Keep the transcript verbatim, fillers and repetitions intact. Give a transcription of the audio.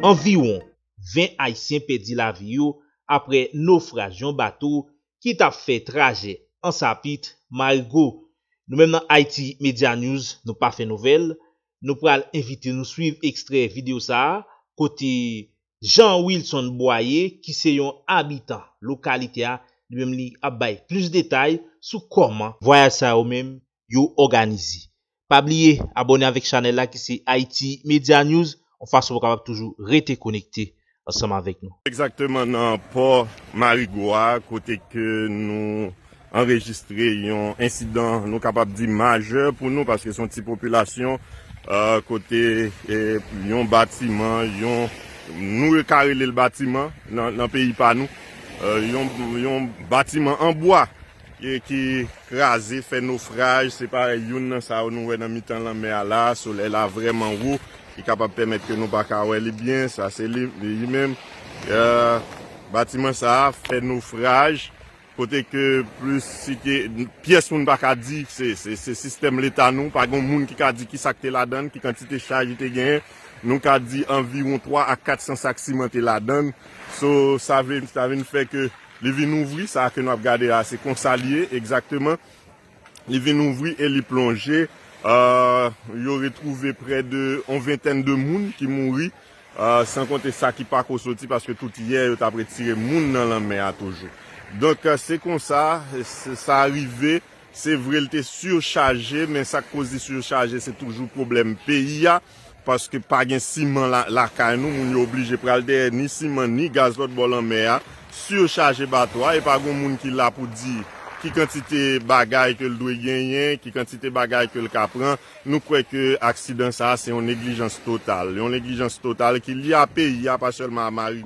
Anviwon ven Ayisyen pèdi lavi yo apre nofraj yon bato ki t ap fè trajè Ansapit, Marigo. Nou menm nan Haiti Media News, nou pa fè nouvèl. Nou pral envite nou swiv ekstrè videyo sa a, kote Jean Wilson Boyer, ki se yon abitan lokalite a, li menm li ap bay plis detay sou kòman vwayaj sa yo menm yo òganize. Pa bliye abòne avèk chanèl la ki se Haiti Media News, yon fason pou w kapab toujou rete konekte ansanm avèk nou. Egzakteman nan pò Marigo a, kote ke nou anrejistre yon ensidan, nou kapab di majè pou nou, paske se yon ti popilasyon, euh, kote, eh, yon batiman, yon, nou ka rele l batiman nan, nan peyi pa nou, euh, yon, yon batiman an bwa, e ki kraze, fè nofraj. Se parèy youn nan sa yo nou wè nan mitan lanmè a la, solèy la vrèman wo, ki kapab pèmèt ke nou pa ka wè li byen. Sa se li, li menm. Euh, batiman sa a fè nofraj, kote ke plis site, pyès moun pa ka di, se, se, se sistèm leta nou, pa gen moun ki ka di ki sa k te ladan l, ki kantite chaj li te genyen. Nou ka di anviwon twa a kat san sak siman te ladan l. So, sa vle, sa vin fè ke li vin ouvri, sa ke n ap gade a, se konsa l ye, egzakteman. Li vin ouvri e li plonje. Euh, yo retwouve prè de yon ventèn de moun ki mouri, euh, san konte sa ki pako soti, paske tout yè yo t ap retire moun nan lanmè a toujou. Donk, euh, se konsa, se, sa rive. Se vre, l te sichaje, men sa k koz li sichaje, se toujou pwoblèm peyi a. Paske pa gen siman la, lakay nou, moun yo oblije pral dèyè ni siman, ni gaz lòt bò lanmè a, sichaje bato a, e pa gen moun ki la pou di ki kantite bagay ke l dwe genyen, ki kantite bagay ke l ka pran. Nou kwè ke aksidan sa a se yon neglijans total, yon neglijans total ki lye a peyi a, pa sèlman a Mari.